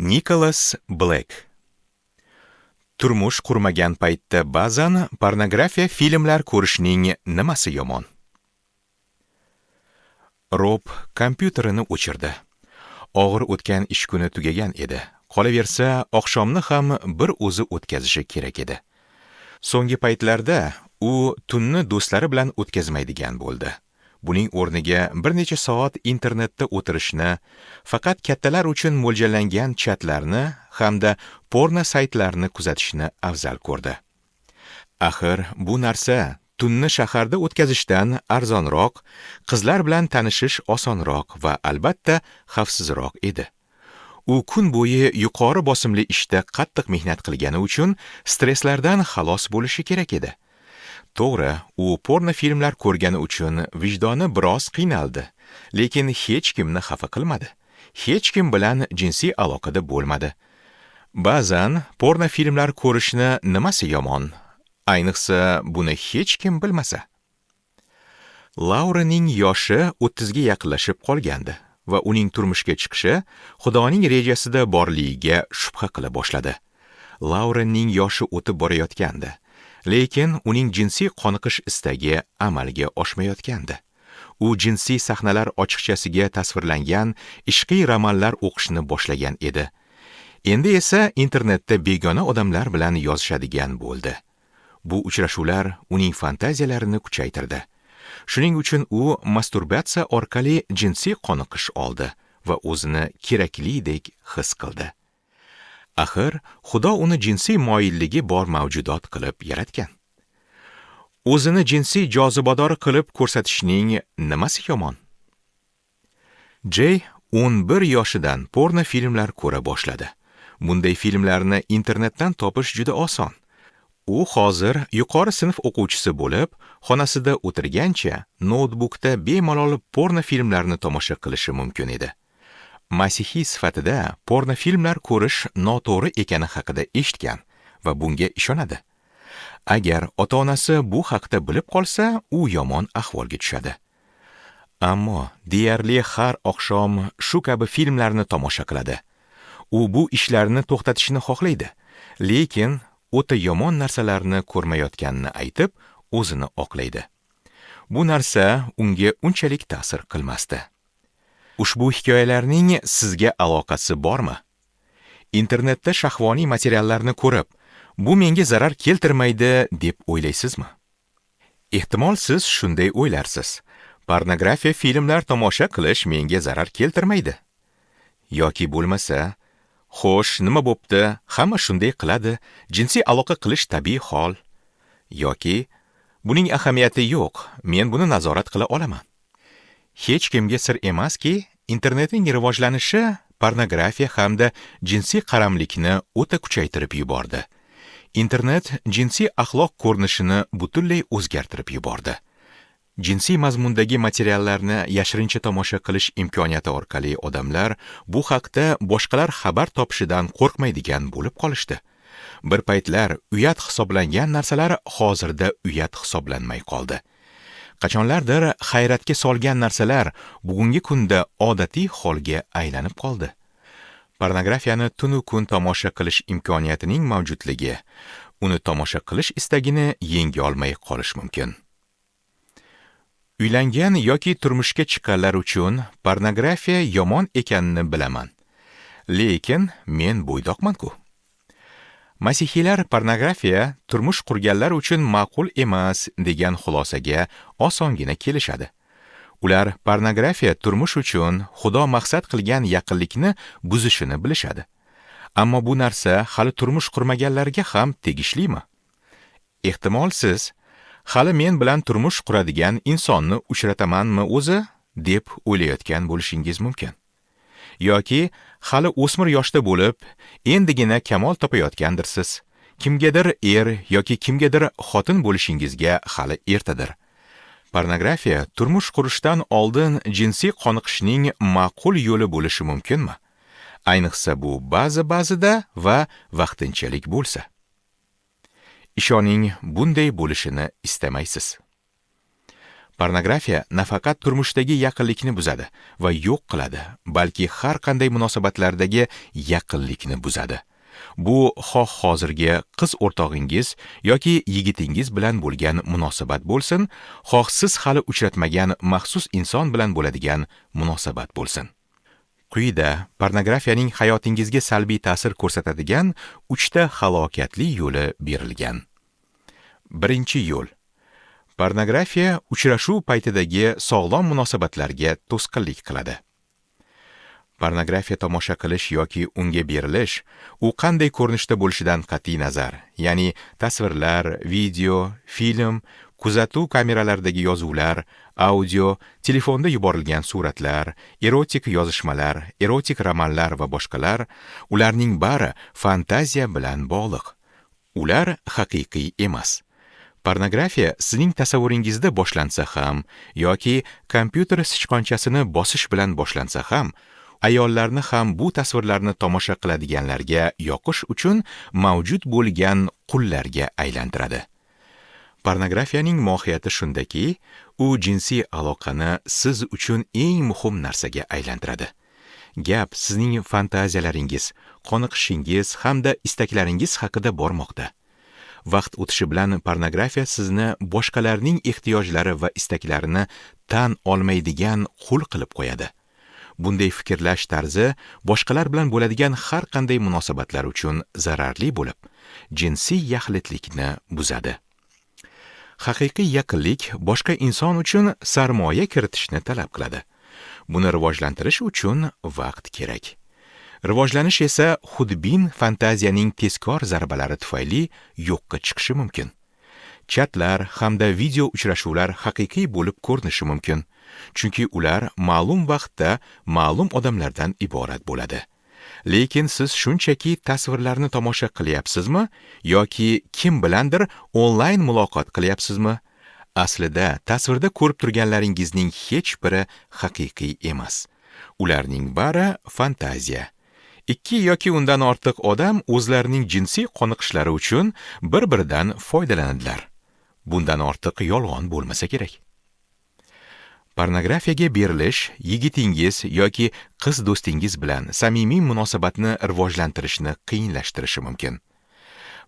Nikolas Blek. Turmush qurmagan paytda ba'zan pornografiya filmlar ko'rishning nimasi yomon? Rob kompyuterini o'chirdi. Og'ir o'tgan ish kuni tugagan edi. Qolaversa, oqshomni ham bir o'zi o'tkazishi kerak edi. So'nggi paytlarda u tunni do'stlari bilan o'tkazmaydigan bo'ldi. Buning o'rniga bir necha soat internetda o'tirishni, faqat kattalar uchun mo'ljallangan chatlarni hamda porno saytlarini kuzatishni afzal ko'rdi. Axir bu narsa tunni shaharda o'tkazishdan arzonroq, qizlar bilan tanishish osonroq va albatta xavfsizroq edi. U kun bo'yi yuqori bosimli ishda qattiq mehnat qilgani uchun stresslardan xalos bo'lishi kerak edi. To'g'ri, u porno filmlar ko'rgani uchun vijdoni biroz qiynaldi, lekin hech kimni xafa qilmadi. Hech kim bilan jinsiy aloqada bo'lmadi. Ba'zan porno filmlar ko'rishni nimasi yomon? Ayniqsa buni hech kim bilmasa. Lauraning yoshi 30 ga yaqinlashib qolgandi va uning turmushga chiqishi Xudoning rejasida borligiga shubha qila boshladi. Lauraning yoshi o'tib borayotgandi, lekin uning jinsiy qoniqish istagi amalga oshmayotgandi. U jinsiy sahnalar ochiqchasiga tasvirlangan ishqiy romanlar o'qishni boshlagan edi. Endi esa internetda begona odamlar bilan yozishadigan bo'ldi. Bu uchrashuvlar uning fantaziyalarini kuchaytirdi. Shuning uchun u masturbatsiya orqali jinsiy qoniqish oldi va o'zini keraklidek his qildi. Axir Xudo uni jinsiy moyilligi bor mavjudot qilib yaratgan. O'zini jinsiy jozibador qilib ko'rsatishning nimasi yomon? Jey 11 yoshidan porno filmlar ko'ra boshladi. Bunday filmlarni internetdan topish juda oson. U hozir yuqori sinf o'quvchisi bo'lib, xonasida o'tirgancha noutbukda bemalol porno filmlarni tomosha qilishi mumkin edi. Masihiy sifatida porno filmlar ko'rish noto'g'ri ekani haqida eshitgan va bunga ishonadi. Agar ota-onasi bu haqda bilib qolsa, u yomon ahvolga tushadi. Ammo deyarli har oqshom shu kabi filmlarni tomosha qiladi. U bu ishlarni to'xtatishni xohlaydi, lekin o'ta yomon narsalarni ko'rmayotganini aytib, o'zini oqlaydi. Bu narsa unga unchalik ta'sir qilmasdi. Ushbu hikoyalarning sizga aloqasi bormi? Internetda shahvoniy materiallarni ko'rib, bu menga zarar keltirmaydi deb o'ylaysizmi? Ehtimol siz shunday o'ylarsiz. Pornografiya filmlar tomosha qilish menga zarar keltirmaydi. Yoki bo'lmasa, xo'sh, nima bo'pti? Hamma shunday qiladi. Jinsiy aloqa qilish tabiiy hol. Yoki buning ahamiyati yo'q, men buni nazorat qila olaman. Hech kimga sir emaski, internetning rivojlanishi pornografiya hamda jinsiy qaramlikni o'ta kuchaytirib yubordi. Internet jinsiy axloq ko'rinishini butunlay o'zgartirib yubordi. Jinsiy mazmundagi materiallarni yashirincha tomosha qilish imkoniyati orqali odamlar bu haqda boshqalar xabar topishidan qo'rqmaydigan bo'lib qolishdi. Bir paytlar uyat hisoblangan narsalar hozirda uyat hisoblanmay qoldi. Qachonlardir hayratga solgan narsalar bugungi kunda odatiy holga aylanib qoldi. Pornografiyani tunu kun tomosha qilish imkoniyatining mavjudligi uni tomosha qilish istagini yenga olmay qolish mumkin. Uylangan yoki turmushga chiqqanlar uchun pornografiya yomon ekanini bilaman. Lekin men bo'ydoqman-ku. Masihiylar pornografiya turmush qurganlar uchun ma'qul emas degan xulosaga osongina kelishadi. Ular pornografiya turmush uchun Xudo maqsad qilgan yaqinlikni buzishini bilishadi. Ammo bu narsa hali turmush qurmaganlarga ham tegishlimi? Ehtimol siz hali men bilan turmush quradigan insonni uchratamanmi o'zi deb o'ylayotgan bo'lishingiz mumkin. Yoki hali o'smir yoshda bo'lib, endigina kamol topayotgandirsiz. Kimgadir er yoki kimgadir xotin bo'lishingizga hali ertadir. Pornografiya turmush qurishdan oldin jinsiy qoniqishning ma'qul yo'li bo'lishi mumkinmi? Ayniqsa bu ba'zi-ba'zida va vaqtinchalik bo'lsa. Ishoning, bunday bo'lishini istamaysiz. Pornografiya nafaqat turmushdagi yaqinlikni buzadi va yo'q qiladi, balki har qanday munosabatlardagi yaqinlikni buzadi. Bu xoh hozirgi qiz o'rtog'ingiz yoki yigitingiz bilan bo'lgan munosabat bo'lsin, xoh siz hali uchratmagan maxsus inson bilan bo'ladigan munosabat bo'lsin. Quyida pornografiyaning hayotingizga salbiy ta'sir ko'rsatadigan 3 ta halokatli yo'li berilgan. Birinchi yo'l. Pornografiya uchrashuv paytidagi sog'lom munosabatlarga to'sqinlik qiladi. Pornografiya tomosha qilish yoki unga berilish, u qanday ko'rinishda bo'lishidan qat'iy nazar, ya'ni tasvirlar, video, film, kuzatuv kameralaridagi yozuvlar, audio, telefonda yuborilgan suratlar, erotik yozishmalar, erotik romanlar va boshqalar, ularning bari fantaziya bilan bog'liq. Ular haqiqiy emas. Pornografiya sizning tasavvuringizda boshlansa ham yoki kompyuter sichqonchasini bosish bilan boshlansa ham, ayollarni ham bu tasvirlarni tomosha qiladiganlarga yoqish uchun mavjud bo'lgan qullarga aylantiradi. Pornografiyaning mohiyati shundaki, u jinsiy aloqani siz uchun eng muhim narsaga aylantiradi. Gap sizning fantaziyalaringiz, qoniqishingiz hamda istaklaringiz haqida bormoqda. Vaqt o'tishi bilan pornografiya sizni boshqalarning ehtiyojlari va istaklarini tan olmaydigan qul qilib qo'yadi. Bunday fikrlash tarzi boshqalar bilan bo'ladigan har qanday munosabatlar uchun zararli bo'lib, jinsiy yaxlitlikni buzadi. Haqiqiy yaqinlik boshqa inson uchun sarmoya kiritishni talab qiladi. Buni rivojlantirish uchun vaqt kerak. Rivojlanish esa xudbin fantaziyaning tezkor zarbalari tufayli yo'qqa chiqishi mumkin. Chatlar hamda video uchrashuvlar haqiqiy bo'lib ko'rinishi mumkin, chunki ular ma'lum vaqtda ma'lum odamlardan iborat bo'ladi. Lekin siz shunchaki tasvirlarni tomosha qilyapsizmi yoki kim bilandir onlayn muloqot qilyapsizmi? Aslida tasvirda ko'rib turganlaringizning hech biri haqiqiy emas. Ularning bari fantaziya. 2 yoki undan ortiq odam o'zlarining jinsiy qoniqishlari uchun bir-biridan foydalanadilar. Bundan ortiq yolg'on bo'lmasa kerak. Pornografiyaga berilish yigitingiz yoki qiz do'stingiz bilan samimiy munosabatni rivojlantirishni qiyinlashtirishi mumkin.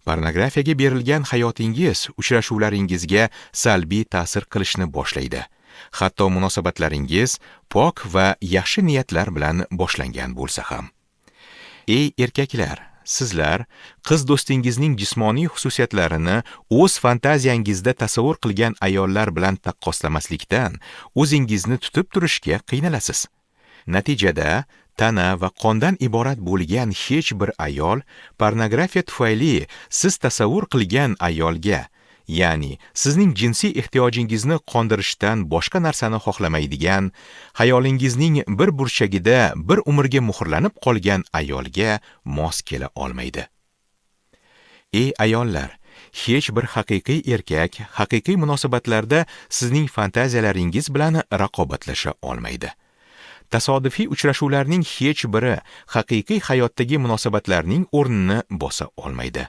Pornografiyaga berilgan hayotingiz uchrashuvlaringizga salbiy ta'sir qilishni boshlaydi. Hatto munosabatlaringiz pok va yaxshi niyatlar bilan boshlangan bo'lsa ham. Ey erkaklar, sizlar qiz do'stingizning jismoniy xususiyatlarini o'z fantaziyangizda tasavvur qilgan ayollar bilan taqqoslamaslikdan o'zingizni tutib turishga qiynalasiz. Natijada tana va qondan iborat bo'lgan hech bir ayol pornografiya tufayli siz tasavvur qilgan ayolga, ya'ni sizning jinsiy ehtiyojingizni qondirishdan boshqa narsani xohlamaydigan, xayolingizning bir burchagida bir umrga muhrlanib qolgan ayolga mos kela olmaydi. Ey ayollar, hech bir haqiqiy erkak haqiqiy munosabatlarda sizning fantaziyalaringiz bilan raqobatlasha olmaydi. Tasodifiy uchrashuvlarning hech biri haqiqiy hayotdagi munosabatlarning o'rnini bosa olmaydi.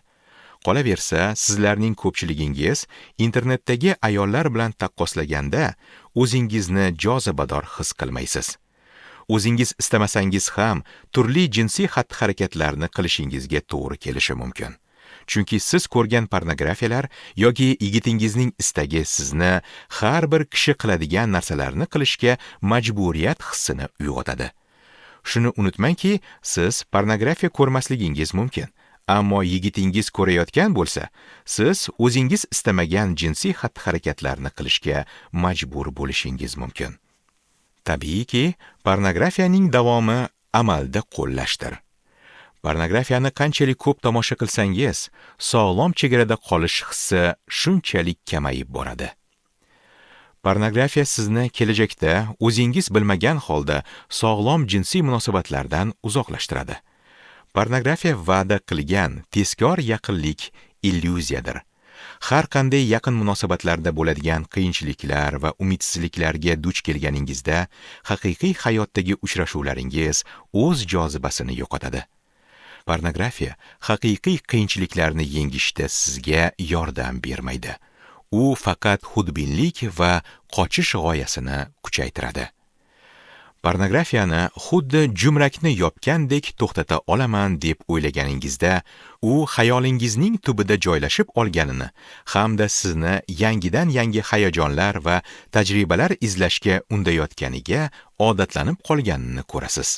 Qolaversa, sizlarning ko'pchiligingiz internetdagi ayollar bilan taqqoslaganda o'zingizni jozibador his qilmaysiz. O'zingiz istamasangiz ham turli jinsiy xatti-harakatlarni qilishingizga to'g'ri kelishi mumkin. Chunki siz ko'rgan pornografiyalar yoki yigitingizning istagi sizni har bir kishi qiladigan narsalarni qilishga majburiyat hissini uyg'otadi. Shuni unutmangki, siz pornografiya ko'rmasligingiz mumkin. Ammo yigitingiz ko'rayotgan bo'lsa, siz o'zingiz istamagan jinsiy xatti-harakatlarni qilishga majbur bo'lishingiz mumkin. Tabiiyki, pornografiyaning davomi amalda qo'llashdir. Pornografiyani qanchalik ko'p tomosha qilsangiz, sog'lom chegarada qolish hissi shunchalik kamayib boradi. Pornografiya sizni kelajakda o'zingiz bilmagan holda sog'lom jinsiy munosabatlardan uzoqlashtiradi. Pornografiya va'da qilgan tezkor yaqinlik illyuziyadir. Har qanday yaqin munosabatlarda bo'ladigan qiyinchiliklar va umidsizliklarga duch kelganingizda, haqiqiy hayotdagi uchrashuvlaringiz o'z jozibasini yo'qotadi. Pornografiya haqiqiy qiyinchiliklarni yengishda sizga yordam bermaydi. U faqat xudbinlik va qochish g'oyasini kuchaytiradi. Pornografiyani xuddi jumrakni yopgandek to'xtata olaman deb o'ylaganingizda, u xayolingizning tubida joylashib olganini hamda sizni yangidan-yangi hayajonlar va tajribalar izlashga undayotganiga odatlanib qolganini ko'rasiz.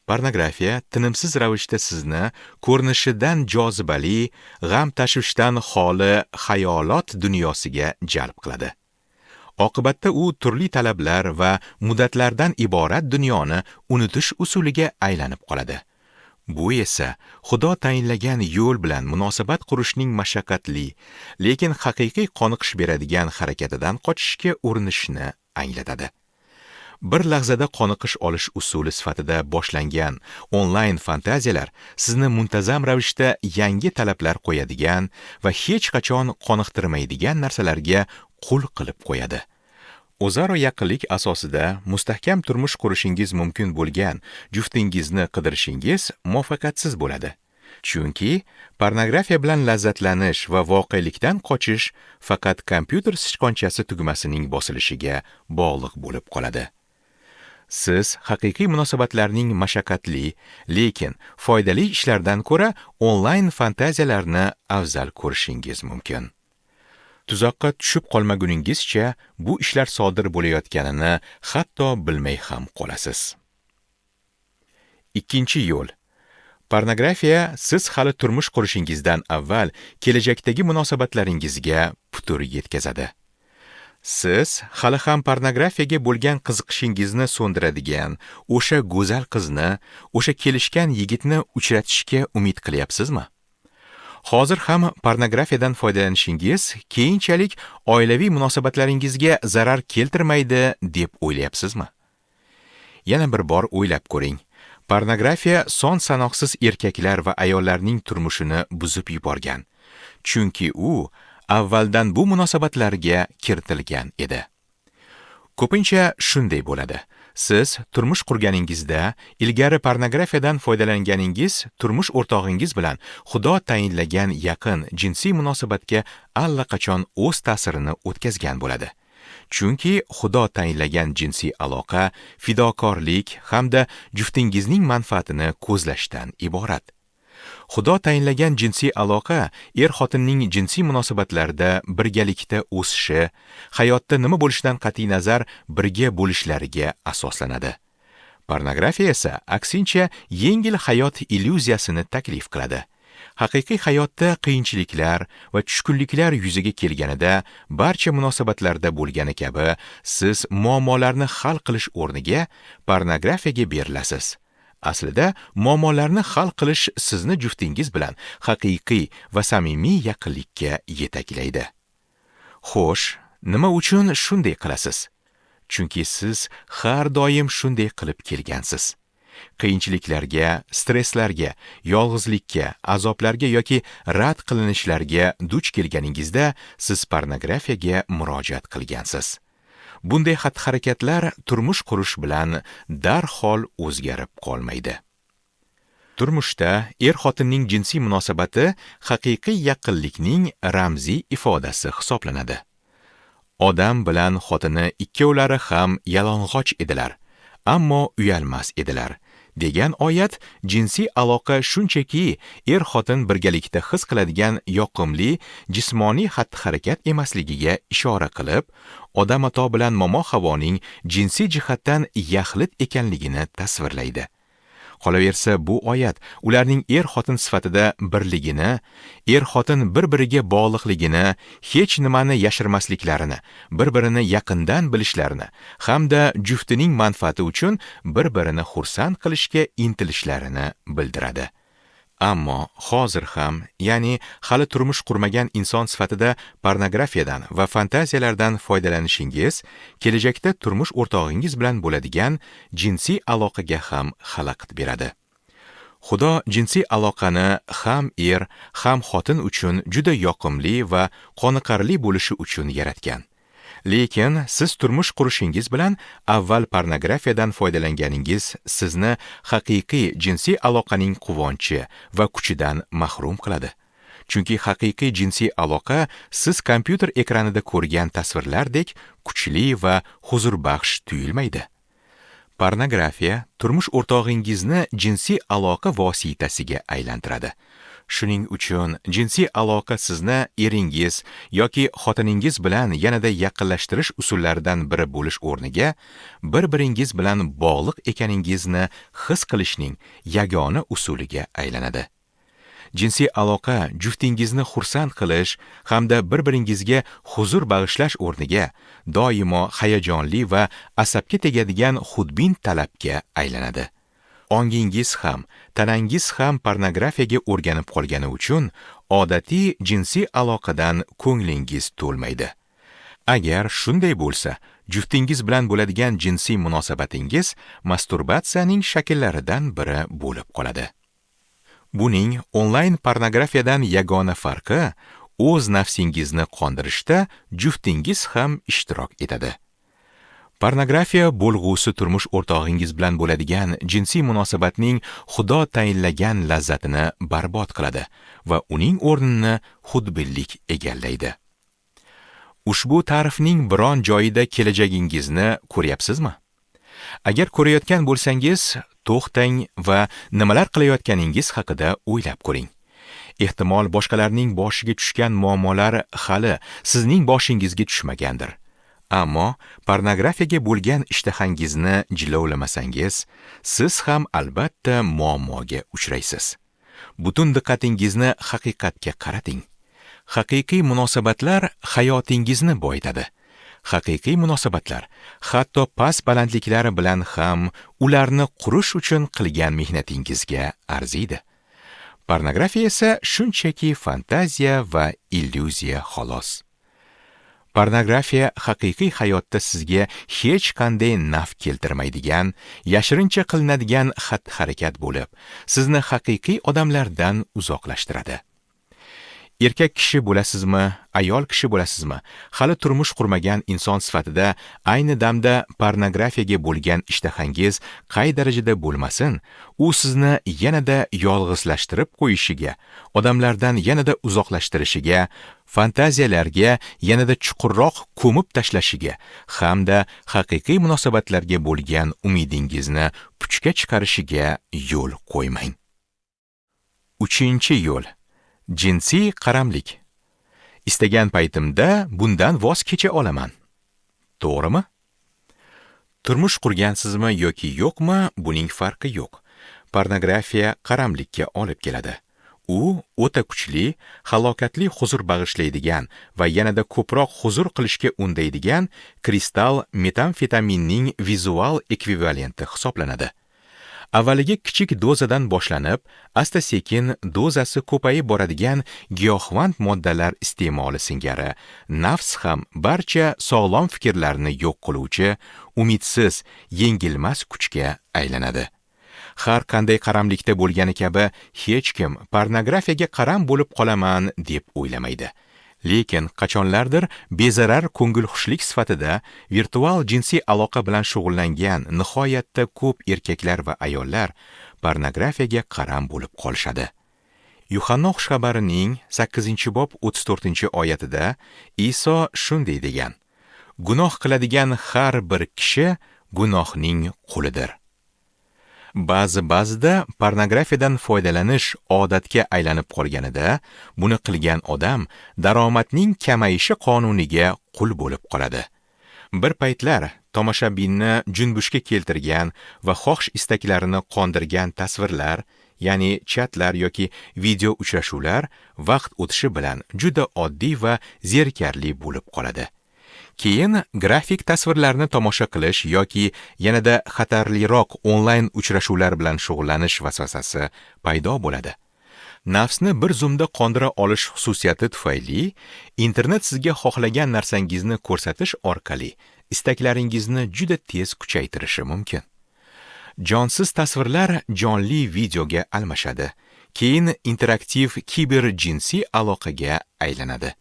Pornografiya tinimsiz ravishda sizni ko'rinishidan jozibali, g'am-tashvishdan xoli xayolot dunyosiga jalb qiladi. Oqibatda u turli talablar va muddatlardan iborat dunyoni unutish usuliga aylanib qoladi. Bu esa Xudo tayinlagan yo'l bilan munosabat qurishning mashaqqatli, lekin haqiqiy qoniqish beradigan harakatidan qochishga urinishni anglatadi. Bir lahzada qoniqish olish usuli sifatida boshlangan onlayn fantaziyalar sizni muntazam ravishda yangi talablar qo'yadigan va hech qachon qoniqtirmaydigan narsalarga qul qilib qo'yadi. O'zaro yaqinlik asosida mustahkam turmush qurishingiz mumkin bo'lgan juftingizni qidirishingiz muvaffaqiyatsiz bo'ladi. Chunki pornografiya bilan lazzatlanish va voqelikdan qochish faqat kompyuter sichqonchasi tugmasining bosilishiga bog'liq bo'lib qoladi. Siz haqiqiy munosabatlarning mashaqqatli, lekin foydali ishlardan ko'ra onlayn fantaziyalarni afzal ko'rishingiz mumkin. Tuzoqqa tushib qolmaguningizcha bu ishlar sodir bo'layotganini hatto bilmay ham qolasiz. Ikkinchi yo'l. Pornografiya siz hali turmush qurishingizdan avval kelajakdagi munosabatlaringizga putur yetkazadi. Siz hali ham pornografiyaga bo'lgan qiziqishingizni so'ndiradigan o'sha go'zal qizni, o'sha kelishgan yigitni uchratishga umid qilyapsizmi? Hozir ham pornografiyadan foydalanishingiz keyinchalik oilaviy munosabatlaringizga zarar keltirmaydi deb o'ylayapsizmi? Yana bir bor o'ylab ko'ring. Pornografiya son-sanoqsiz erkaklar va ayollarning turmushini buzib yuborgan. Chunki u avvaldan bu munosabatlarga kiritilgan edi. Ko'pincha shunday bo'ladi. Siz turmush qurganingizda ilgari pornografiyadan foydalanganingiz turmush o'rtog'ingiz bilan Xudo tayinlagan yaqin jinsiy munosabatga allaqachon o'z ta'sirini o'tkazgan bo'ladi. Chunki Xudo tayinlagan jinsiy aloqa fidokorlik hamda juftingizning manfaatini ko'zlashdan iborat. Xudo tayinlagan jinsiy aloqa er-xotinning jinsiy munosabatlarida birgalikda o'sishi, hayotda nima bo'lishidan qat'iy nazar birga bo'lishlariga asoslanadi. Pornografiya esa aksincha yengil hayot illyuziyasini taklif qiladi. Haqiqiy hayotda qiyinchiliklar va tushkunliklar yuzaga kelganida barcha munosabatlarda bo'lgani kabi siz muammolarni hal qilish o'rniga pornografiyaga berilasiz. Aslida muammolarni hal qilish sizni juftingiz bilan haqiqiy va samimiy yaqinlikka yetaklaydi. Xo'sh, nima uchun shunday qilasiz? Chunki siz har doim shunday qilib kelgansiz. Qiyinchiliklarga, stresslarga, yolg'izlikka, azoblarga yoki rad qilinishlarga duch kelganingizda siz pornografiyaga murojaat qilgansiz. Bunday xatti-harakatlar turmush qurish bilan darhol o'zgarib qolmaydi. Turmushda er-xotinning jinsiy munosabati haqiqiy yaqinlikning ramziy ifodasi hisoblanadi. Odam bilan xotini ikkovlari ham yalang'och edilar, ammo uyalmas edilar degan oyat jinsiy aloqa shunchaki er-xotin birgalikda his qiladigan yoqimli jismoniy xatti-harakat emasligiga ishora qilib, Odam ato bilan Momo Havoning jinsiy jihatdan yaxlit ekanligini tasvirlaydi. Qolaversa, bu oyat ularning er-xotin sifatida birligini, er-xotin bir-biriga bog'liqligini, hech nimani yashirmasliklarini, bir-birini yaqindan bilishlarini hamda juftining manfaati uchun bir-birini xursand qilishga intilishlarini bildiradi. Ammo hozir ham, ya'ni hali turmush qurmagan inson sifatida pornografiyadan va fantaziyalardan foydalanishingiz kelajakda turmush o'rtog'ingiz bilan bo'ladigan jinsiy aloqaga ham xalaqit beradi. Xudo jinsiy aloqani ham er, ham xotin uchun juda yoqimli va qoniqarli bo'lishi uchun yaratgan. Lekin siz turmush qurishingiz bilan avval pornografiyadan foydalanganingiz sizni haqiqiy jinsiy aloqaning quvonchi va kuchidan mahrum qiladi. Chunki haqiqiy jinsiy aloqa siz kompyuter ekranida ko'rgan tasvirlardek kuchli va huzurbaxsh tuyulmaydi. Pornografiya turmush o'rtog'ingizni jinsiy aloqa vositasiga aylantiradi. Shuning uchun jinsiy aloqa sizni eringiz yoki xotiningiz bilan yanada yaqinlashtirish usullaridan biri bo'lish o'rniga bir-biringiz bilan bog'liq ekaningizni his qilishning yagona usuliga aylanadi. Jinsiy aloqa juftingizni xursand qilish hamda bir-biringizga huzur bag'ishlash o'rniga doimo hayajonli va asabga tegadigan xudbin talabga aylanadi. Ongingiz ham, tanangiz ham pornografiyaga o'rganib qolgani uchun odatiy jinsiy aloqadan ko'nglingiz to'lmaydi. Agar shunday bo'lsa, juftingiz bilan bo'ladigan jinsiy munosabatingiz masturbatsiyaning shakllaridan biri bo'lib qoladi. Buning onlayn pornografiyadan yagona farqi o'z nafsingizni qondirishda juftingiz ham ishtirok etadi. Pornografiya bo'lg'usi turmush o'rtog'ingiz bilan bo'ladigan jinsiy munosabatning Xudo tayinlagan lazzatini barbod qiladi va uning o'rnini xudbinlik egallaydi. Ushbu ta'rifning biron joyida kelajagingizni ko'ryapsizmi? Agar ko'rayotgan bo'lsangiz, to'xtang va nimalar qilayotganingiz haqida o'ylab ko'ring. Ehtimol boshqalarning boshiga tushgan muammolar hali sizning boshingizga tushmagandir. Ammo pornografiyaga bo'lgan ishtahangizni jilovlamasangiz, siz ham albatta muammoga uchraysiz. Butun diqqatingizni haqiqatga qarating. Haqiqiy munosabatlar hayotingizni boyitadi. Haqiqiy munosabatlar, hatto past balandliklari bilan ham ularni qurish uchun qilgan mehnatingizga arziydi. Pornografiya esa shunchaki fantaziya va illyuziya xolos. Pornografiya haqiqiy hayotda sizga hech qanday naf keltirmaydigan, yashirincha qilinadigan xatti-harakat bo'lib, sizni haqiqiy odamlardan uzoqlashtiradi. Erkak kishi bo'lasizmi, ayol kishi bo'lasizmi, hali turmush qurmagan inson sifatida ayni damda pornografiyaga bo'lgan ishtahangiz qay darajada bo'lmasin, u sizni yanada yolg'izlashtirib qo'yishiga, odamlardan yanada uzoqlashtirishiga, fantaziyalarga yanada chuqurroq ko'mib tashlashiga hamda haqiqiy munosabatlarga bo'lgan umidingizni puchga chiqarishiga yo'l qo'ymang. 3-yo'l. Jinsiy qaramlik. Istagan paytimda bundan voz kecha olaman. To'g'rimi? Turmush qurgansizmi yoki yo'qmi, buning farqi yo'q. Pornografiya qaramlikka olib keladi. U o'ta kuchli, halokatli huzur bag'ishlaydigan va yanada ko'proq huzur qilishga undaydigan kristal metamfetaminning vizual ekvivalenti hisoblanadi. Avvaliga kichik dozadan boshlanib, asta-sekin dozasi ko'payib boradigan giyohvand moddalar iste'moli singari nafs ham barcha sog'lom fikrlarni yo'q qiluvchi, umidsiz, yengilmas kuchga aylanadi. Har qanday qaramlikda bo'lgani kabi hech kim pornografiyaga qaram bo'lib qolaman deb o'ylamaydi. Lekin qachonlardir bezarar ko'ngilxushlik sifatida virtual jinsiy aloqa bilan shug'ullangan nihoyatda ko'p erkaklar va ayollar pornografiyaga qaram bo'lib qolishadi. Yuhanno xushxabarining 8-bob 34-oyatida Iso shunday degan: Gunoh qiladigan har bir kishi gunohning qulidir. Ba'zi-ba'zida pornografiyadan foydalanish odatga aylanib qolganida, buni qilgan odam daromadning kamayishi qonuniga qul bo'lib qoladi. Bir paytlar tomoshabinni junbushga keltirgan va xohish istaklarini qondirgan tasvirlar, ya'ni chatlar yoki video uchrashuvlar vaqt o'tishi bilan juda oddiy va zerikarli bo'lib qoladi. Keyin grafik tasvirlarni tomosha qilish yoki yanada xatarliroq onlayn uchrashuvlar bilan shug'ullanish vasvasasi paydo bo'ladi. Nafsni bir zumda qondira olish xususiyati tufayli internet sizga xohlagan narsangizni ko'rsatish orqali istaklaringizni juda tez kuchaytirishi mumkin. Jonsiz tasvirlar jonli videoga almashadi, keyin interaktiv kiber jinsiy aloqaga aylanadi.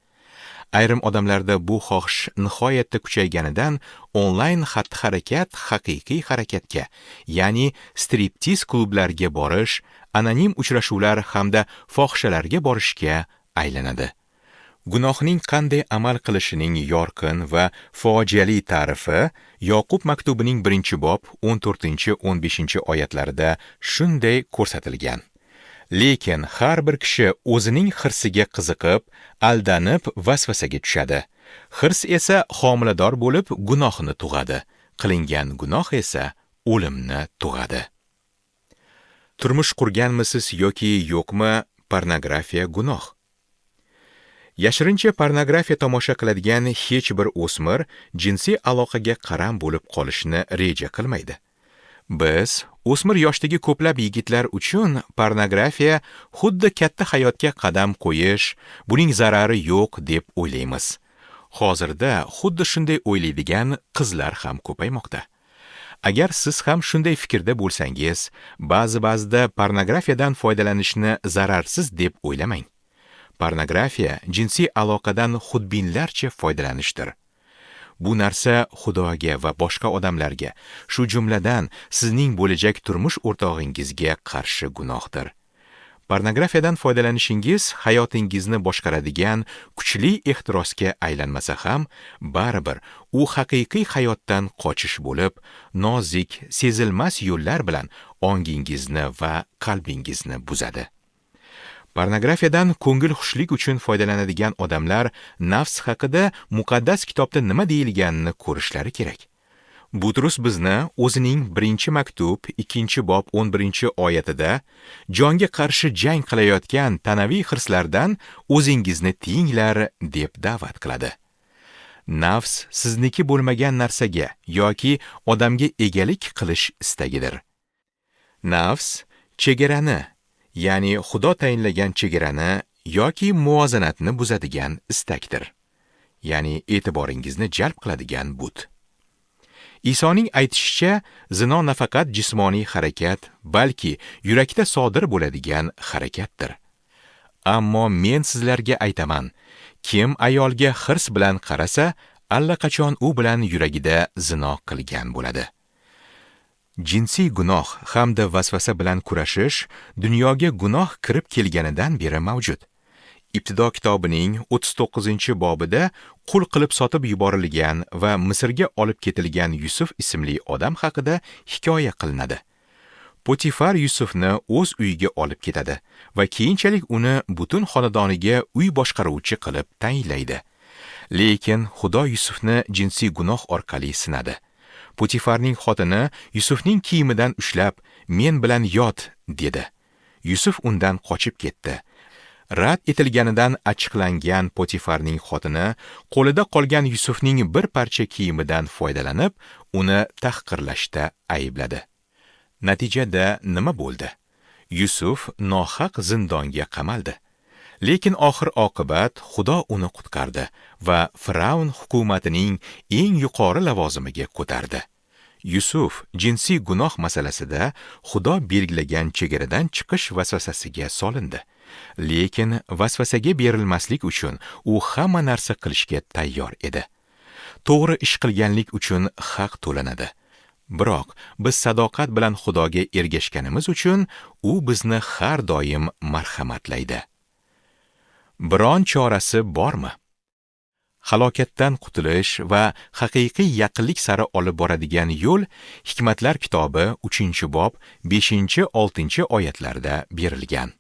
Ayrim odamlarda bu xohish nihoyatda kuchayganidan onlayn xatti-harakat haqiqiy harakatga, ya'ni striptiz klublarga borish, anonim uchrashuvlar hamda fohishalarga borishga aylanadi. Gunohning qanday amal qilishining yorqin va fojiali ta'rifi Yoqub maktubining 1-bob 14-15 oyatlarida shunday ko'rsatilgan. Lekin har bir kishi o'zining hirsiga qiziqib, aldanib vasvasaga tushadi. Hirs esa homilador bo'lib gunohni tug'adi. Qilingan gunoh esa o'limni tug'adi. Turmush qurganmisiz yoki yo'qmi, pornografiya gunoh. Yashirincha pornografiya tomosha qiladigan hech bir o'smir jinsiy aloqaga qaram bo'lib qolishni reja qilmaydi. Biz o'smir yoshdagi ko'plab yigitlar uchun pornografiya xuddi katta hayotga qadam qo'yish, buning zarari yo'q deb o'ylaymiz. Hozirda xuddi shunday o'ylaydigan qizlar ham ko'paymoqda. Agar siz ham shunday fikrda bo'lsangiz, ba'zi-ba'zida pornografiyadan foydalanishni zararsiz deb o'ylamang. Pornografiya jinsiy aloqadan xudbinlarcha foydalanishdir. Bu narsa Xudoga va boshqa odamlarga, shu jumladan sizning bo'lajak turmush o'rtog'ingizga qarshi gunohdir. Pornografiyadan foydalanishingiz hayotingizni boshqaradigan kuchli ehtirosga aylanmasa ham, baribir u haqiqiy hayotdan qochish bo'lib, nozik, sezilmas yo'llar bilan ongingizni va qalbingizni buzadi. Pornografiyadan ko'ngil xushlik uchun foydalanadigan odamlar nafs haqida muqaddas kitobda nima deyilganini ko'rishlari kerak. Butrus bizni o'zining 1-maktub 2-bob 11-oyatida jonga qarshi jang qilayotgan tanaviy hirslardan o'zingizni tiyinglar deb da'vat qiladi. Nafs sizniki bo'lmagan narsaga yoki odamga egalik qilish istagidir. Nafs chegarani, ya'ni Xudo tayinlagan chegarani yoki muvozanatni buzadigan istakdir. Ya'ni e'tiboringizni jalb qiladigan but. Isoning aytishicha, zino nafaqat jismoniy harakat, balki yurakda sodir bo'ladigan harakatdir. Ammo men sizlarga aytaman, kim ayolga hirs bilan qarasa, allaqachon u bilan yuragida zino qilgan bo'ladi. Jinsiy gunoh hamda vasvasa bilan kurashish dunyoga gunoh kirib kelganidan beri mavjud. Ibtido kitobining 39-bobida qul qilib sotib yuborilgan va Misrga olib ketilgan Yusuf ismli odam haqida hikoya qilinadi. Potifar Yusufni o'z uyiga olib ketadi va keyinchalik uni butun xonadoniga uy boshqaruvchi qilib tayinlaydi. Lekin Xudo Yusufni jinsiy gunoh orqali sinadi. Potifarning xotini Yusufning kiyimidan ushlab, "Men bilan yot" dedi. Yusuf undan qochib ketdi. Rad etilganidan achchiqlangan Potifarning xotini qo'lida qolgan Yusufning bir parcha kiyimidan foydalanib, uni tahqirlashda aybladi. Natijada nima bo'ldi? Yusuf nohaq zindonga qamaldi. Lekin oxir oqibat Xudo uni qutqardi va Firavn hukumatining eng yuqori lavozimiga ko'tardi. Yusuf jinsiy gunoh masalasida Xudo belgilagan chegaradan chiqish vasvasasiga solindi. Lekin vasvasaga berilmaslik uchun u hamma narsa qilishga tayyor edi. To'g'ri ish qilganlik uchun haq to'lanadi. Biroq biz sadoqat bilan Xudoga ergashganimiz uchun u bizni har doim marhamatlaydi. Biron chorasi bormi? Halokatdan qutulish va haqiqiy yaqinlik sari olib boradigan yo'l Hikmatlar kitobi 3-bob 5-6 oyatlarda berilgan.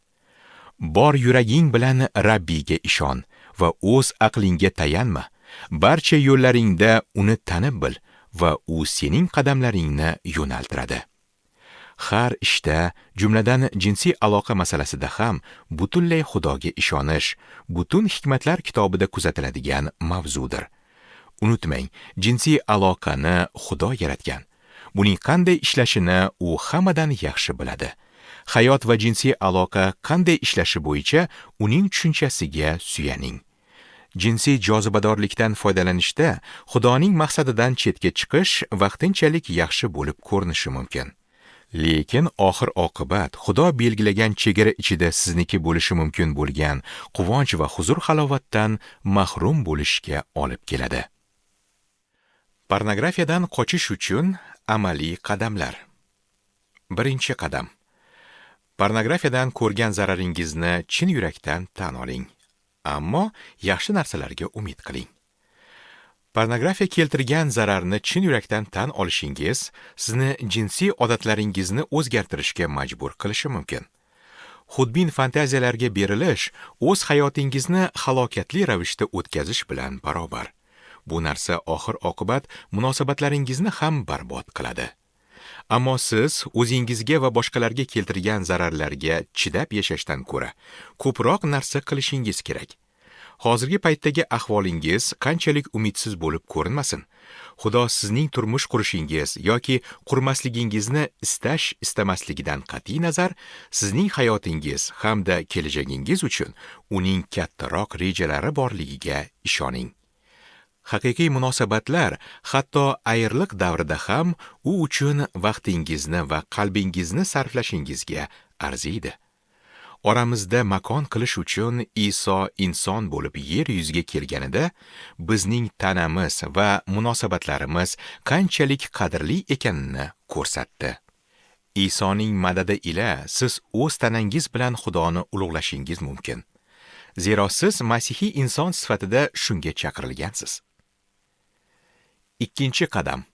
Bor yuraging bilan Rabbiyga ishon va o'z aqlingga tayanma. Barcha yo'llaringda uni tanib bil va u sening qadamlaringni yo'naltiradi. Har ishda, jumladan jinsiy aloqa masalasida ham butunlay Xudoga ishonish, butun Hikmatlar kitobida kuzatiladigan mavzudir. Unutmang, jinsiy aloqani Xudo yaratgan. Buning qanday ishlashini u hammadan yaxshi biladi. Hayot va jinsiy aloqa qanday ishlashi bo'yicha uning tushunchasiga suyaning. Jinsiy jozibadorlikdan foydalanishda Xudoning maqsadidan chetga chiqish vaqtinchalik yaxshi bo'lib ko'rinishi mumkin. Lekin oxir oqibat Xudo belgilagan chegara ichida sizniki bo'lishi mumkin bo'lgan quvonch va huzur halovatdan mahrum bo'lishga olib keladi. Pornografiyadan qochish uchun amaliy qadamlar. Birinchi qadam. Pornografiyadan ko'rgan zararingizni chin yurakdan tan oling. Ammo yaxshi narsalarga umid qiling. Pornografiya keltirgan zararni chin yurakdan tan olishingiz sizni jinsiy odatlaringizni o'zgartirishga majbur qilishi mumkin. Xudbin fantaziyalarga berilish o'z hayotingizni halokatli ravishda o'tkazish bilan barobar. Bu narsa oxir-oqibat munosabatlaringizni ham barbod qiladi. Ammo siz o'zingizga va boshqalarga keltirgan zararlarga chidab yashashdan ko'ra ko'proq narsa qilishingiz kerak. Hozirgi paytdagi ahvolingiz qanchalik umidsiz bo'lib ko'rinmasin, Xudo sizning turmush qurishingiz yoki qurmasligingizni istash istamasligidan qat'iy nazar, sizning hayotingiz hamda kelajagingiz uchun uning kattaroq rejalari borligiga ishoning. Haqiqiy munosabatlar hatto ayriliq davrida ham u uchun vaqtingizni va qalbingizni sarflashingizga arziydi. Oramizda makon qilish uchun Iso inson bo'lib yer yuziga kelganida, bizning tanamiz va munosabatlarimiz qanchalik qadrli ekanini ko'rsatdi. Isoning madadi ila siz o'z tanangiz bilan Xudoni ulug'lashingiz mumkin. Zero siz masihiy inson sifatida shunga chaqirilgansiz. Ikkinchi qadam.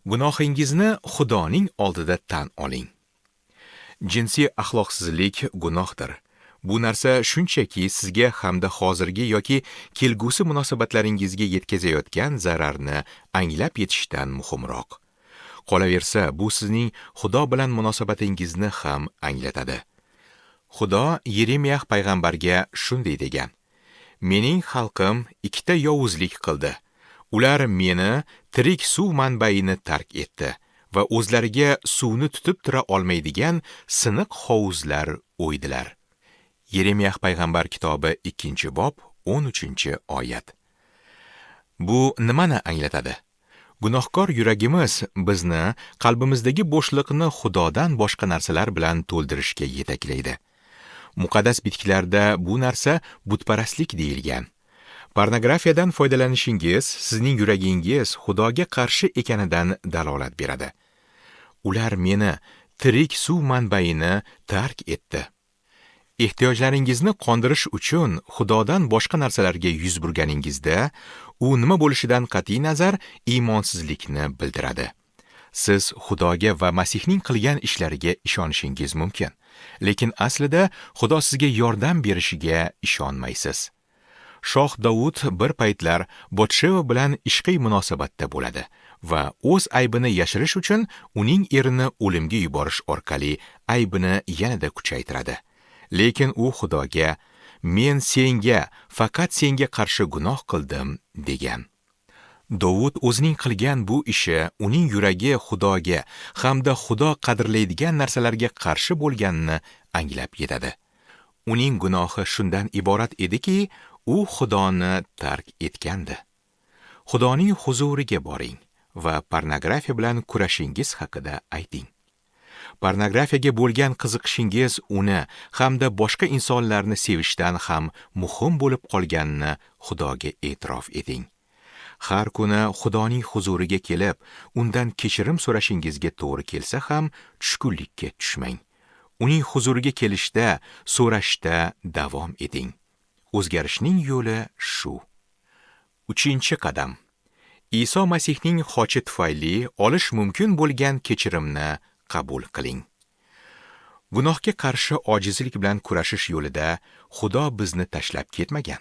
Gunohingizni Xudoning oldida tan oling. Jinsiy axloqsizlik gunohdir. Bu narsa shunchaki sizga hamda hozirgi yoki kelgusi munosabatlaringizga yetkazayotgan zararni anglab yetishdan muhimroq. Qolaversa, bu sizning Xudo bilan munosabatingizni ham anglatadi. Xudo Yeremiyah payg'ambarga shunday degan: "Mening xalqim ikkita yovuzlik qildi. Ular meni tirik suv manbaini tark etdi va o'zlariga suvni tutib tura olmaydigan siniq hovuzlar o'ydilar." Yeremiyah payg'ambar kitobi 2-bob 13-oyat. Bu nimani anglatadi? Gunohkor yuragimiz bizni qalbimizdagi bo'shliqni Xudodan boshqa narsalar bilan to'ldirishga yetaklaydi. Muqaddas bitiklarda bu narsa butparastlik deyilgan. Pornografiyadan foydalanishingiz sizning yuragingiz Xudoga qarshi ekanidan dalolat beradi. Ular meni tirik suv manbaini tark etdi. Ehtiyojlaringizni qondirish uchun Xudodan boshqa narsalarga yuz burganingizda, u nima bo'lishidan qat'iy nazar iymonsizlikni bildiradi. Siz Xudoga va Masihning qilgan ishlariga ishonishingiz mumkin, lekin aslida Xudo sizga yordam berishiga ishonmaysiz. Shoh Davud bir paytlar Botsheva bilan ishqiy munosabatda bo'ladi va o'z aybini yashirish uchun uning erini o'limga yuborish orqali aybini yanada kuchaytiradi. Lekin u Xudoga: "Men senga, faqat senga qarshi gunoh qildim" degan. Dovud o'zining qilgan bu ishi uning yuragi Xudoga hamda Xudo qadrlaydigan narsalarga qarshi bo'lganini anglab yetadi. Uning gunohi shundan iborat ediki, u Xudoni tark etgandi. Xudoning huzuriga boring va pornografiya bilan kurashingiz haqida ayting. Pornografiyaga bo'lgan qiziqishingiz uni hamda boshqa insonlarni sevishdan ham muhim bo'lib qolganini Xudoga e'tirof eting. Har kuni Xudoning huzuriga kelib, undan kechirim so'rashingizga to'g'ri kelsa ham tushkunlikka tushmang. Uning huzuriga kelishda, so'rashda davom eting. O'zgarishning yo'li shu. 3-qadam. Iso Masihning xochi tufayli olish mumkin bo'lgan kechirimni qabul qiling. Gunohga qarshi ojizlik bilan kurashish yo'lida Xudo bizni tashlab ketmagan.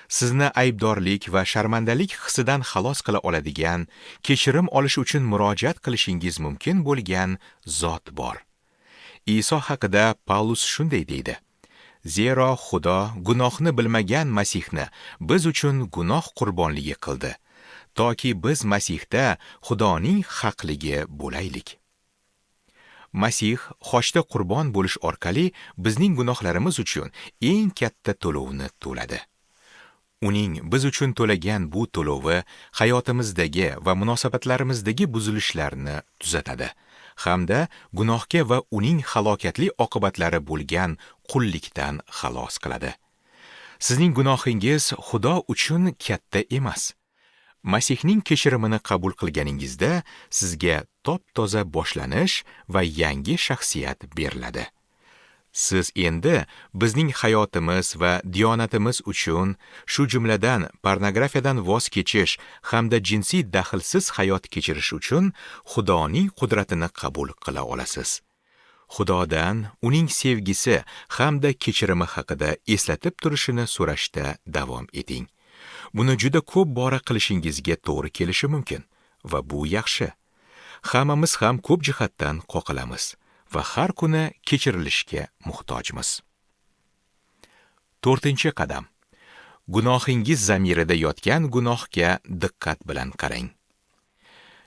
Sizni aybdorlik va sharmandalik hissidan xalos qila oladigan, kechirim olish uchun murojaat qilishingiz mumkin bo'lgan zot bor. Iso haqida Paulus shunday deydi: Zero Xudo gunohni bilmagan Masihni biz uchun gunoh qurbonligi qildi, toki biz Masihda Xudoning haqligi bo'laylik. Masih xochda qurbon bo'lish orqali bizning gunohlarimiz uchun eng katta to'lovni to'ladi. Uning biz uchun to'lagan bu to'lovi hayotimizdagi va munosabatlarimizdagi buzilishlarni tuzatadi hamda gunohga va uning halokatli oqibatlari bo'lgan qullikdan xalos qiladi. Sizning gunohingiz Xudo uchun katta emas. Masihning kechirimini qabul qilganingizda sizga top-toza boshlanish va yangi shaxsiyat beriladi. Siz endi bizning hayotimiz va diyonatimiz uchun, shu jumladan pornografiyadan voz kechish hamda jinsiy daxlsiz hayot kechirish uchun Xudoning qudratini qabul qila olasiz. Xudodan uning sevgisi hamda kechirimi haqida eslatib turishini so'rashda davom eting. Buni juda ko'p bora qilishingizga to'g'ri kelishi mumkin va bu yaxshi. Hammamiz ham ko'p jihatdan qoqilamiz va har kuni kechirilishga muhtojmiz. 4-qadam. Gunohingiz zamirida yotgan gunohga diqqat bilan qarang.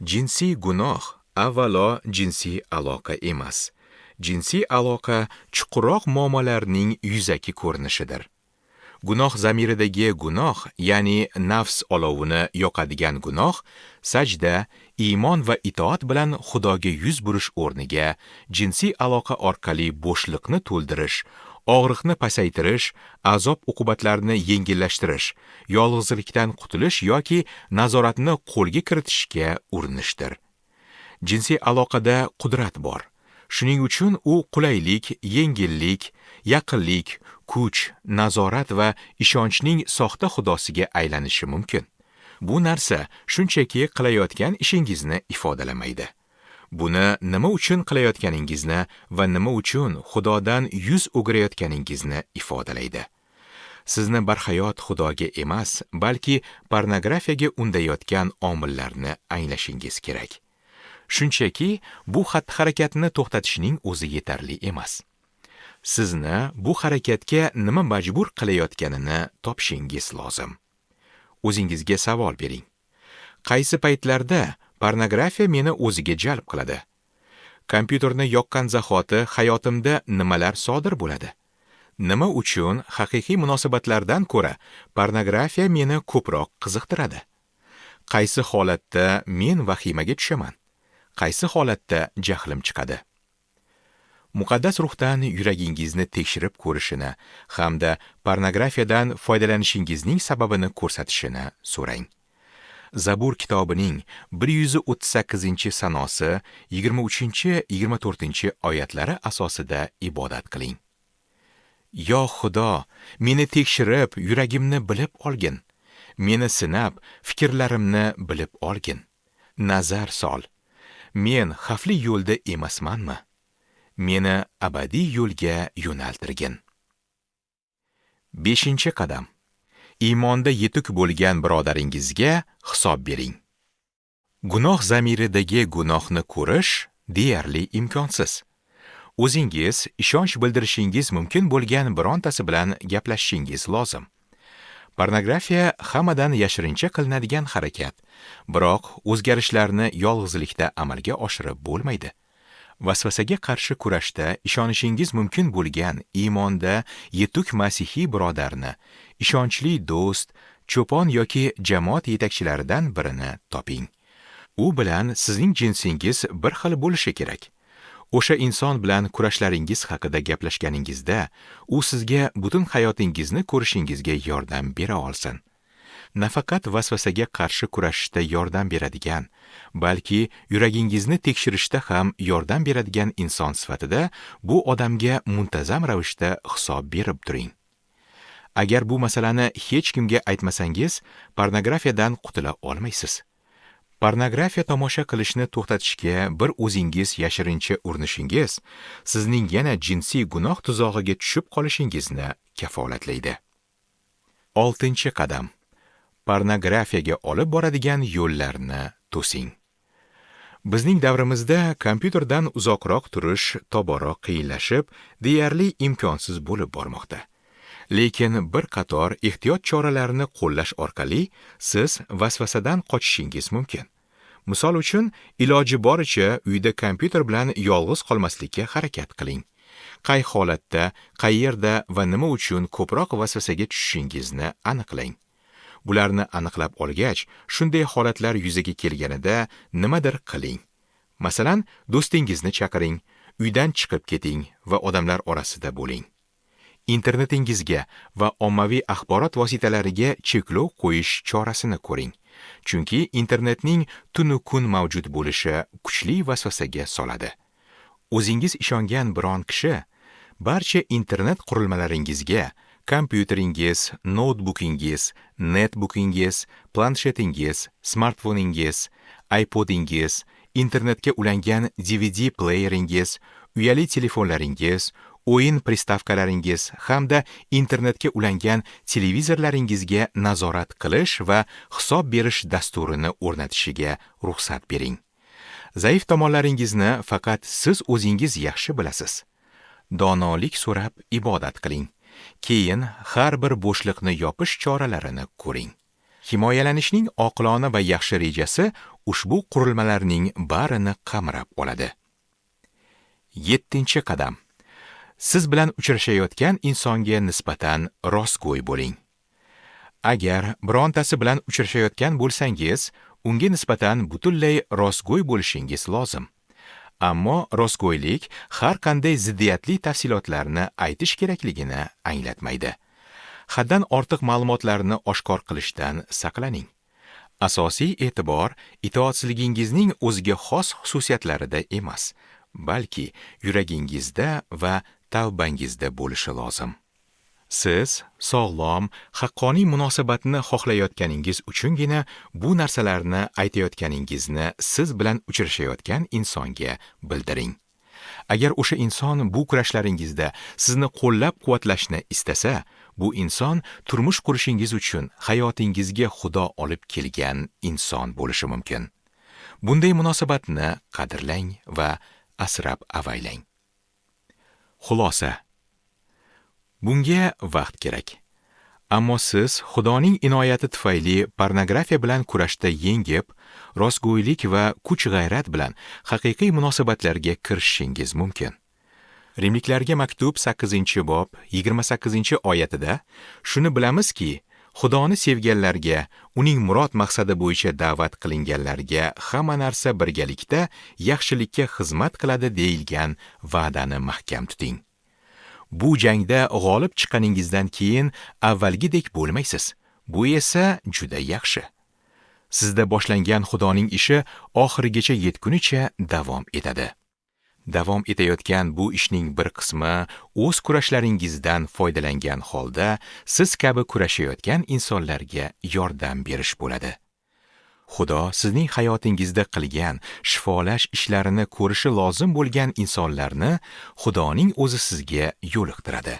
Jinsiy gunoh avvalo jinsiy aloqa emas. Jinsiy aloqa chuqurroq muammolarning yuzaki ko'rinishidir. Gunoh zamiridagi gunoh, ya'ni nafs olovini yoqadigan gunoh, sajda, iymon va itoat bilan Xudoga yuz burish o'rniga jinsiy aloqa orqali bo'shliqni to'ldirish, og'riqni pasaytirish, azob uqubatlarni yengillashtirish, yolg'izlikdan qutulish yoki nazoratni qo'lga kiritishga urinishdir. Jinsiy aloqada qudrat bor. Shuning uchun u qulaylik, yengillik, yaqinlik, kuch, nazorat va ishonchning soxta xudosiga aylanishi mumkin. Bu narsa shunchaki qilayotgan ishingizni ifodalamaydi. Buni nima uchun qilayotganingizni va nima uchun Xudodan yuz o'girayotganingizni ifodalaydi. Sizni barhayot Xudoga emas, balki pornografiyaga undayotgan omillarni anglashingiz kerak. Shunchaki bu xatti-harakatni to'xtatishning o'zi yetarli emas. Sizni bu harakatga nima majbur qilayotganini topishingiz lozim. O'zingizga savol bering. Qaysi paytlarda pornografiya meni o'ziga jalb qiladi? Kompyuterni yoqqan zahoti hayotimda nimalar sodir bo'ladi? Nima uchun haqiqiy munosabatlardan ko'ra pornografiya meni ko'proq qiziqtiradi? Qaysi holatda men vahimaga tushaman? Qaysi holatda jahlim chiqadi? Muqaddas ruhdan yuragingizni tekshirib ko'rishini hamda pornografiyadan foydalanishingizning sababini ko'rsatishini so'rang. Zabur kitobining 138-sanosi 23-24 oyatlari asosida ibodat qiling. Yo Xudo, meni tekshirib, yuragimni bilib olgin. Meni sinab, fikrlarimni bilib olgin. Nazar sol. Men xavfli yo'lda emasmanmi? Meni abadiy yo'lga yo'naltirgin. 5-qadam. Iymonda yetuk bo'lgan birodaringizga hisob bering. Gunoh zamiridagi gunohni ko'rish deyarli imkonsiz. O'zingiz ishonch bildirishingiz mumkin bo'lgan birontasi bilan gaplashishingiz lozim. Pornografiya hammadan yashirincha qilinadigan harakat, biroq o'zgarishlarni yolg'izlikda amalga oshirib bo'lmaydi. Vasvasaga qarshi kurashda ishonishingiz mumkin bo'lgan iymonda yetuk masihiy birodarni, ishonchli do'st, cho'pon yoki jamoat yetakchilaridan birini toping. U bilan sizning jinsingiz bir xil bo'lishi kerak. O'sha inson bilan kurashlaringiz haqida gaplashganingizda, u sizga butun hayotingizni ko'rishingizga yordam bera olsin. Nafaqat vasvasaga qarshi kurashishda yordam beradigan, balki yuragingizni tekshirishda ham yordam beradigan inson sifatida bu odamga muntazam ravishda hisob berib turing. Agar bu masalani hech kimga aytmasangiz, pornografiyadan qutula olmaysiz. Pornografiya tomosha qilishni to'xtatishga bir o'zingiz yashirincha urinishingiz sizning yana jinsiy gunoh tuzog'iga tushib qolishingizni kafolatlaydi. 6-qadam. Pornografiyaga olib boradigan yo'llarni to'sing. Bizning davrimizda kompyuterdan uzoqroq turish tobora qiyinlashib, deyarli imkonsiz bo'lib bormoqda. Lekin bir qator ehtiyot choralarini qo'llash orqali siz vasvasadan qochishingiz mumkin. Misol uchun, iloji boricha uyda kompyuter bilan yolg'iz qolmaslikka harakat qiling. Qay holatda, qayerda va nima uchun ko'proq vasvasaga tushishingizni aniqlang. Bularni aniqlab olgach, shunday holatlar yuzaga kelganida nimadir qiling. Masalan, do'stingizni chaqiring, uydan chiqib keting va odamlar orasida bo'ling. Internetingizga va ommaviy axborot vositalariga cheklov qo'yish chorasini ko'ring. Chunki internetning tunu kun mavjud bo'lishi kuchli vasvasaga soladi. O'zingiz ishongan biron kishi Barcha internet qurilmalaringizga, kompyuteringiz, noutbukingiz, netbukingiz, planshetingiz, smartfoningiz, iPodingiz, internetga ulangan DVD pleyeringiz, uyali telefonlaringiz, o'yin pristavkalaringiz hamda internetga ulangan televizorlaringizga nazorat qilish va hisob berish dasturini o'rnatishiga ruxsat bering. Zaif tomonlaringizni faqat siz o'zingiz yaxshi bilasiz. Donolik so'rab ibodat qiling. Keyin har bir bo'shliqni yopish choralarini ko'ring. Himoyalanishning oqilona va yaxshi rejasi ushbu qurilmalarning barini qamrab oladi. 7-qadam. Siz bilan uchrashayotgan insonga nisbatan rostgo'y bo'ling. Agar birontasi bilan uchrashayotgan bo'lsangiz, unga nisbatan butunlay rostgo'y bo'lishingiz lozim. Ammo rostgo'ylik har qanday ziddiyatli tafsilotlarni aytish kerakligini anglatmaydi. Haddan ortiq ma'lumotlarni oshkor qilishdan saqlaning. Asosiy e'tibor itoatsizligingizning o'ziga xos xususiyatlarida emas, balki yuragingizda va tavbangizda bo'lishi lozim. Siz sog'lom, haqqoniy munosabatni xohlayotganingiz uchungina bu narsalarni aytayotganingizni siz bilan uchrashayotgan insonga bildiring. Agar o'sha inson bu kurashlaringizda sizni qo'llab-quvvatlashni istasa, bu inson turmush qurishingiz uchun hayotingizga Xudo olib kelgan inson bo'lishi mumkin. Bunday munosabatni qadrlang va asrab avaylang. Xulosa. Bunga vaqt kerak. Ammo siz Xudoning inoyati tufayli pornografiya bilan kurashda yengib, rostgo'ylik va kuch-g'ayrat bilan haqiqiy munosabatlarga kirishishingiz mumkin. Rimliklarga maktub 8-bob 28-oyatida shuni bilamizki, Xudoni sevganlarga, uning murod maqsadi bo'yicha da'vat qilinganlarga hamma narsa birgalikda yaxshilikka xizmat qiladi deyilgan va'dani mahkam tuting. Bu jangda g'olib chiqqaningizdan keyin avvalgidek bo'lmaysiz. Bu esa juda yaxshi. Sizda boshlangan Xudoning ishi oxirigacha yetgunicha davom etadi. Davom etayotgan bu ishning bir qismi o'z kurashlaringizdan foydalangan holda siz kabi kurashayotgan insonlarga yordam berish bo'ladi. Xudo sizning hayotingizda qilgan shifolash ishlarini ko'rishi lozim bo'lgan insonlarni Xudoning o'zi sizga yo'liqtiradi.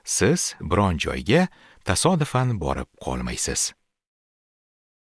Siz biron joyga tasodifan borib qolmaysiz.